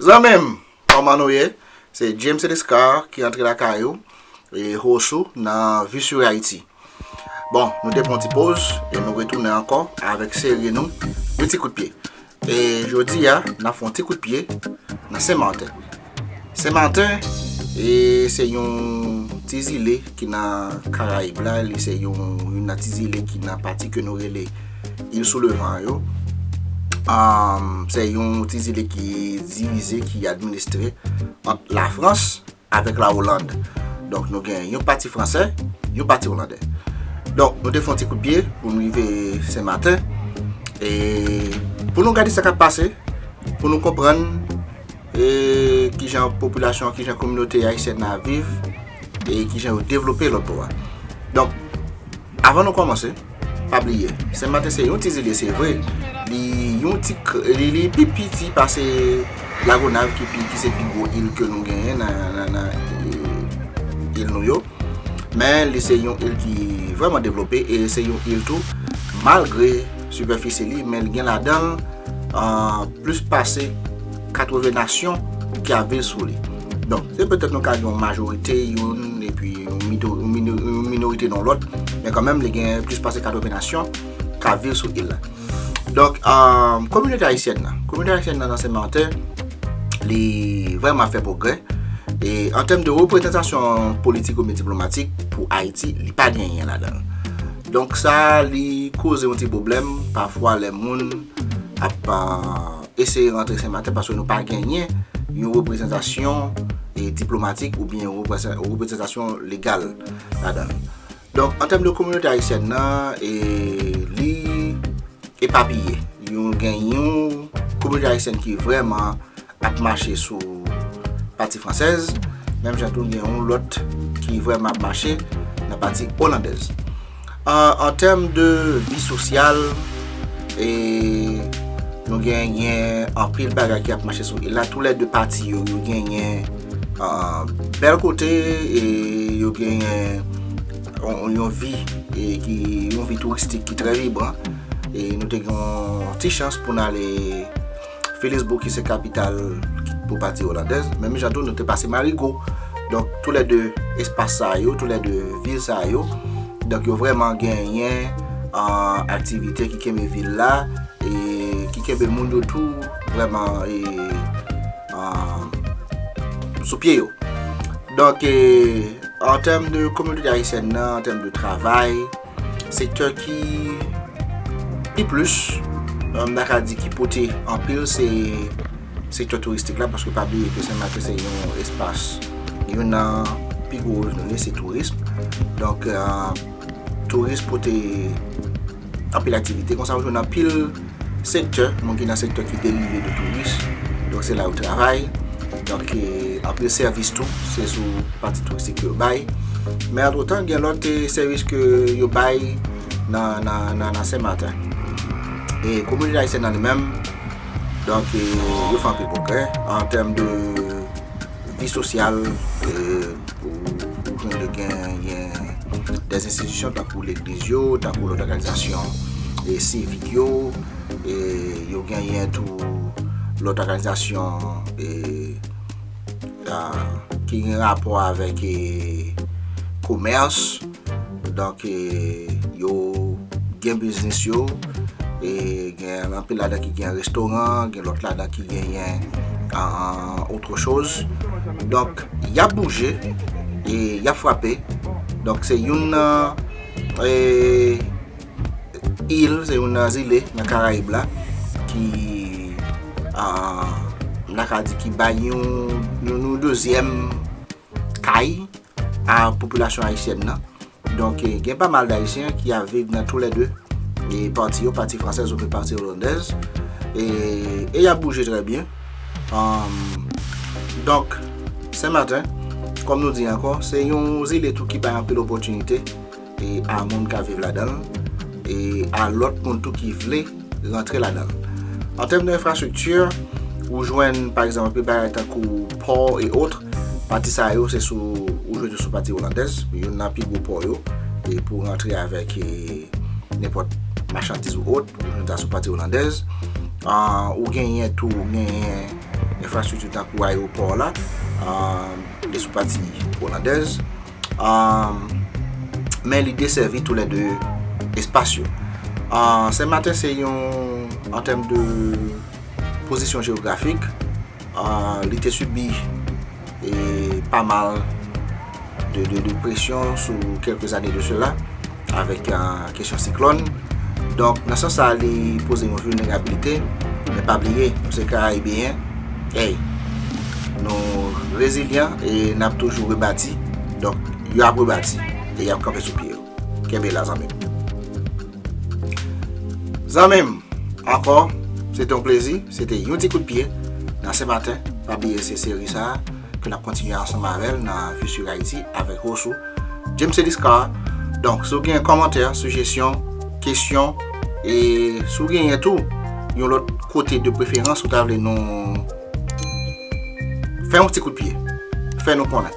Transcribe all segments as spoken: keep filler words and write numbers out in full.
Zanmi m, kòman nou ye? Se James Edescar ki antre lakay ou e host ou nan Vue sur Haïti. Bon, nou te pran yon ti poz e nou retounen ankò avèk seri nou de ti kout pye. E jodi a, n ap fè yon ti kout pye nan Sen Maten. Sen Maten, e se yon ti zile ki nan Karayib la, li se yon, youn nan ti zile ki nan pati ke nou rele Il sou Levan yo. Um, se yon ti zile ki divize, ki administre ant Lafrans avèk la Oland. Donk, nou gen yon pati fransè, yon pati olandè. Donk, nou te fè yon ti kout pye pou nou rive Sen Maten. E pou nou gade sa k ap pase, pou nou konprann e kijan popilasyon, kijan kominote ayisyèn nan ap viv, e kijan yo devlope lòt bò a. Donk, avan nou kòmanse, pa bliye, Sen Maten se yon ti zile, se vre. Li yon ti, k- li, li pi piti pase Lagonav, ki pi, ki se pi gwo il ke nou genyen nan, nan, nan e, il nou yo. Men li se yon il ki vrèman devlope e se yon il tou, malgre sipèfisi li, men li gen ladan l, ah, plis pase katreven nasyon ki ap viv sou li. Donk, se petèt nou ka gen yon majorite, youn, epi yon mito- yon mino- yon minorite nan lòt, men kanmenm, li gen plis pase katreven nasyon k ap viv sou il la. Donk, ah, kominote ayisyèn nan, kominote ayisyèn nan nan Sen Maten, li vrèman ap fè pwogrè. E an tèm de reprezantasyon politik oubyen diplomatik pou Ayiti, li pa genyen ladan l. Donk sa, li koze yon ti pwoblèm, pafwa lè moun ap, ah, eseye rantre Sen Maten paske nou pa genyen yon reprezantasyon e diplomatik oubyen yon reprezan- reprezantasyon legal ladan l. Donk, an tèm de kominote ayisyèn nan, e li epapiye. Yon gen yon kominote ayisyèn ki vrèman ap mache sou pati fransèz, menm jan tou gen yon lòt ki vrèman ap mache nan pati olandèz. An, an tèm de vi sosyal, e nou genyen anpil bagay ki ap mache sou il la. Toulède pati yo, yo genyen, ah, bèl kote, e yo genyen yon, yon vi, e ki, yon vi touristik ki trè vibran. E nou te gen yon ti chans pou n ale Philipsburg, ki se kapital pou pati olandèz. Menm jan tou, nou te pase Marigo. Donk, toulède espas sa yo, toulède vil sa yo, donk, yo vrèman genyen, ah, aktivite ki kenbe vil la, e ki kenbe moun yo tou vrèman, e, ah, sou pye yo. Donk, e, an tèm de kominote ayisyèn nan, an tèm de travay, sektè ki pi plis, eh, m ta ka di ki pote anpil, se sektè touristik la, paske pa bliye ke Sen Maten se yon espas, youn nan pi gwo revni li se tourism. Donk, eh, tourism pote anpil aktivite. Konsa, ou jwenn anpil sektè, moun ki nan sektè ki derive de touris. Donk, se la yo travay. Donk, e, anpil sèvis tou, se sou pati touristik yo bay. Men antretan, gen lòt, e, sèvis ke yo bay nan, nan, nan, nan Sen Maten. E kominote ayisyèn nan li menm, donk, e, yo fè anpil pwogrè an tèm de vi sosyal, e, ou, ou jwenn yo genyen dè enstitisyon tankou legliz yo, tankou lòt òganizasyon, e, sivik yo, e, yo genyen tou lòt òganizasyon, e, a, ki gen rapò avèk, e, komès. Donk, e, yo gen biznis yo, e, gen anpil ladan ki gen restoran, gen lòt ladan ki genyen, a, a, autre chose. Donk, y ap bouje, e, y ap frape. Donk, se youn nan, e, il, se youn nan zile nan Karayib la, ki, a, m ta ka di ki bay yon, yon, yon dezyèm kay a popilasyon ayisyèn nan. Donk, e, gen pa mal d Ayisyen ki ap viv nan toulède, e, pati yo, pati fransèz oubyen pati olandèz. E, e y ap bouje trè byen. Anm, donk, Sen Maten, kòm nou di ankò, se yon zile tou ki bay anpil opòtinite, e, a moun k ap viv ladan l, e a lòt moun tou ki vle rantre ladan l. An tèm de enfrastrikti, ou jwenn, pa egzanp, anpil bagay tankou pò e otre. Pati sa yo, se sou, ou jwenn yo sou pati olandèz, youn nan pi gwo pò yo, e pou rantre avèk, e, nenpòt machandiz ou otre, ou jwenn sa sou pati olandèz. A, ou genyen tou, ou genyen, enfrastrikti tankou ayewopò la, um, li sou pati olandèz, um, men li desèvi toulède espas yo. Uh, Senmaten se yon, an tèm de pozisyon jewografik, uh, li te sibi e pa mal de, de, de presyon sou kèlke zane de sela, avèk uh, kesyon siklòn. Donk, nan sans sa, li poze yon vilnerabilite, men pa bliye, nou se Karayibeyen, hey, nou rezilyan e n ap toujou rebati. Donk, y ap rebati e y ap kanpe sou pye yo. Kenbe la, zanmi m. Zanmi m, ankò, se te yon plezi, se te yon ti kout pye nan Senmaten. Pa bliye se seri sa a ke n ap kontinye ansanm avè l nan Fisur Haiti avèk Rossou James Ediscar. Donk, si w gen kòmantè, sijesyon, kesyon, e si w genyen tou yon lòt kote de preferans ou ta vle nou fè yon ti kout pye, fè nou konnen.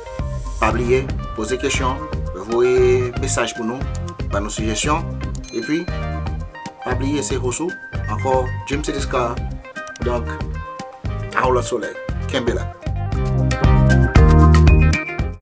Pa bliye, poze kesyon, voye mesaj pou nou, ban nou sijesyon, epi pa bliye se Rossou, ankò James Ediscar. Donk, a yon lòt solèy. Kenbe la.